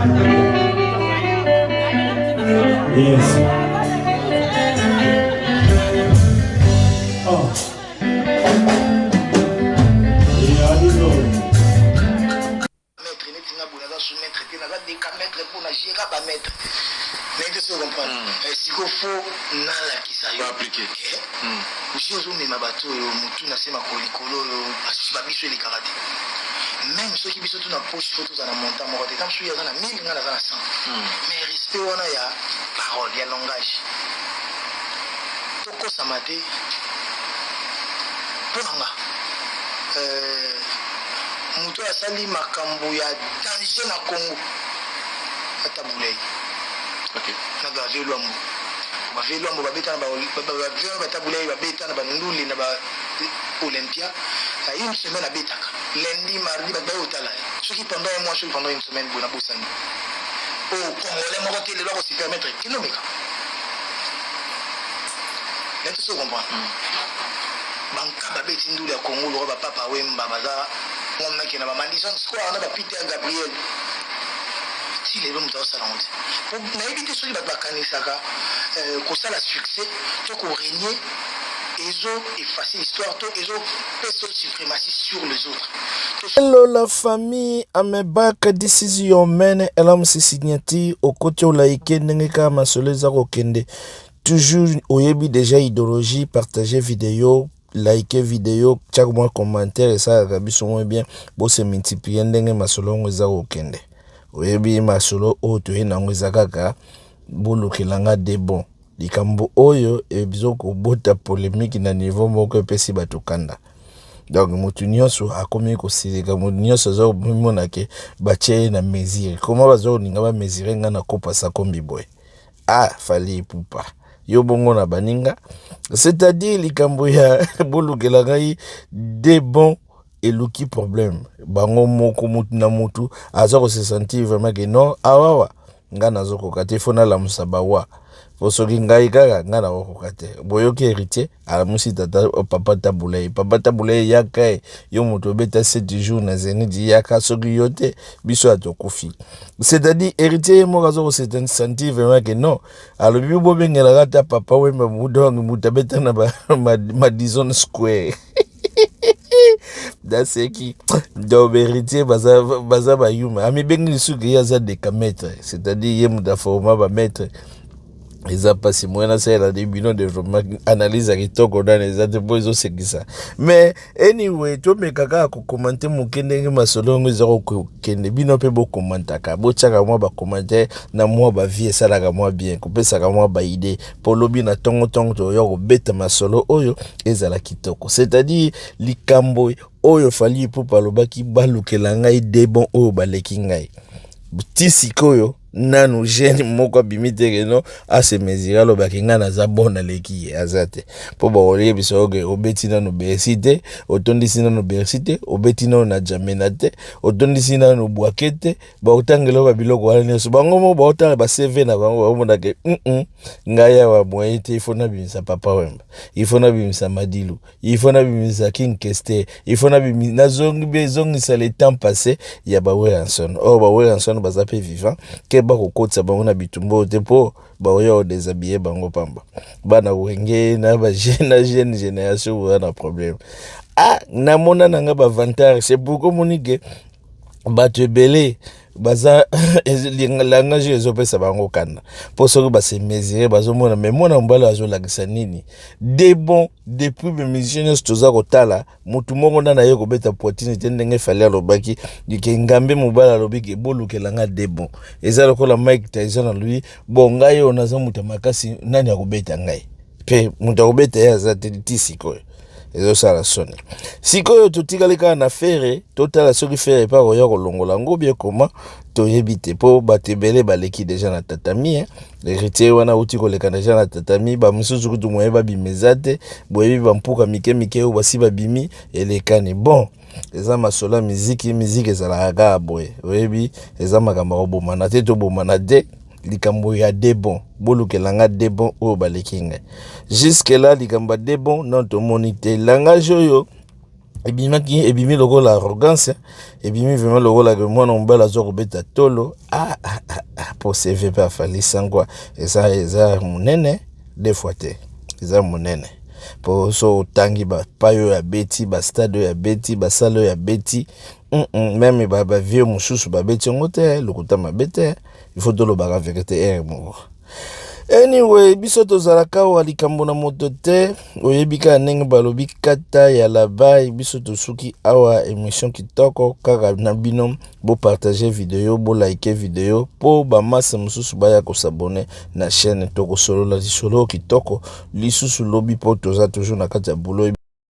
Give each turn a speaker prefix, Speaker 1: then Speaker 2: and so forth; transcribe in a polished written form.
Speaker 1: Yes. Oh. Yeah, I know.
Speaker 2: Maître neti nga boye naza sous maître te, naza decamètre mpo na gera ba maître naye te. Soki comprendre siko fo nalakisa yo
Speaker 3: appliquer.
Speaker 2: Osi ozomema bato oyo motu na se makolo likolo oyo basusu babiso elekaka te. Même soki biso tu na poche, fo toza na montant moko te. Ntango soki aza na 1000, nga naza na 100, mais respect wana ya parole, ya langage, tokosama te. Mpo na nga, moto oyo asali makambo ya danger na Congo, Tabu Ley na bave Lwambo. Bave Lwambo babeta na bave ba Tabu Ley, babeta na bandule na ba Olympia na une semaine. Abetaka lundi, mardi, bato baye otala ye soki pendant un mois, soki pendant une semaine boye. Nabosani oyo Congolais moko te lelo akosi permettre kende omeka neti so comprendre. Banka babeti ndulu ya Congo lokwa bapapa Wemba, baza ngamnaki na baMadison Square na baPeter Gabriel. Ti lelo moto azosala yango te. Po nayebi te soki bato bakanisaka kosala succès to korégner ezo effacer l'histoire to ezopesa suprématie sur les autres.
Speaker 4: Hello la famille, I'm back. This is your man Elam Signature. Okoti olaike ndenge kaka masolo eza kokende. Toujours oyebi déjà idéologie, partager vidéo, like vidéo, chaque mwa commentaire esalaka biso mwa bien. Bose multiplier ndenge masolo yango eza kokende. Oyebi masolo oyo toye nango eza kaka bolukelanga de bon. Likambo oyo ezokobota polémique na niveau moko epesi bato kanda. Donc motu nyonso akomi kosilika, motu nyonso aza komimona ke batie ye na mesure. Koma baza kolinga bamesure ngai na kopa sakombi boye. Ah, Fally Ipupa, yo bongo na baninga, c'est-à-dire likambo ya bolukela ngai de bon eluki problème. Bango moko, mutu na mutu aza kose sentir vraiment ke non, awawa ngai nazokoka te, fo nalamusa bawa, po soki ngai kaka ngai nakokoka te. Boyoki Héritier alamusi tata papa Tabu Ley. Papa Tabu Ley, yaka ye, yo moto obeta 7 jours na Zénith, yaka. Soki yo te, biso ya tokufi. C'est-à-dire Héritier ye moko aza kose sentir vraiment ke non, alobi bobengelaka ata papa Wemba, donc moto abeta na Madison Square. Naseki. Donc Héritier baza bayuma, amibengi lisusu ye aza décamètre, c'est-à-dire ye moto aforma bamaître. Eza mpasi moye nasalela de bino développement, analyse ya kitoko nani eza te mpo ezosekisa. Mais anyway, tomeka kaka kocommenter moke ndenge masolo yango eza kokende. Bino mpe bokomantaka, botiaka mwa bacommentaire na mwa bavie, esalaka mwa bien, kopesaka mwa baidée mpo lobi na ntongo-ntongo toya kobeta masolo oyo ezala kitoko. C'est-à-dire likambo oyo Fally Ipupa alobaki balukela ngai de bon oyo baleki ngai, ti sikoyo nanu jeune moko abimi te keno ase mesure alobaki ngai naza bon, naleki ye, aza te. Mpo bakoyebisa oke obeti nanu Bercy te, otondisi nanu Bercy te, obeti nanu na Jamena te, otondisi nanu Bwake te. Baotangela babiloko wana nyonso, bango moko baotala ba CV na bango, baomonake ngai awa moyen te. Ifo nabimisa Papa Wemba, ifo nabimisa Madilu, ifo nabimisa King Kester, ifo nazongi ezongisa le temps passé ya baWerrason. Oyo baWerrason baza mpe vivant ke bakokotisa bango na bitumba oyo te, mpo baoya odéshabiller bango pamba. Bana Wenge na na jeune génération boza na problème. Ah, namona nanga bavantard. C'est pourquoi omoni ke bato ebele baza langage oyo ezopesa bango kanda, mpo soki base mesure, bazomona me mwana mobali azolakisa nini de bon. Depuis bamusicien nyonso toza kotala, motu moko nda na ye kobeta poitrine te ndenge Fally alobaki ke ngambe mobali alobi ke bolukelanga de bon. Eza lokola Mike Tyson alobi bon, ngai oyo naza moto ya makasi, nani akobeta ngai? Mpe moto akobeta ye aza te. Ti sikoyo ezosala soni. Sikoyo totikali kaka na Ferre. Totala soki Ferre mpe akoya kolongola yango bien koma, toyebi te, mpo bato ebele baleki déjà na tatami. Héritier wana auti koleka déjà na tatami, bamosusu kutu moye babima eza te. Boyebi bampuka mike mike oyo basi babimi elekani. Bon, eza masolo ya miziki. Miziki ezalaka kaka boye, oyebi, eza makambo ya kobomana te, tobomana te. Likambo ya de bon, bolukelanga de bon oyo baleki ngai jusque là, likambo ya de bon non, tomoni te. Langage oyo Ebimaki, ebimi lokola arrogance, ebimi vraiment lokola ke mwana mobali azwa kobeta tolo. Ah, ah, ah, ah, po CV mpe afali sangwa eza monene deux fois te, eza monene po so otangi bapai oyo abeti, bastade oyo abeti, basale oyo abeti, même bavieux mosusu babeti yango te. Lokuta mabe te, il faut tolobaka vérité ere moko. Anyway, biso tozalaka awa likambo na moto te, oyebi kaka ndenge balobi kata ya labai. Biso tosuki awa, émission kitoko kaka na bino. Bopartage video, bolike video mpo bamasa mosusu baya kos'abonner na chaîne. Tokosolola lisolo kitoko lisusu lobi mpo toza toujours na kati ya bulo.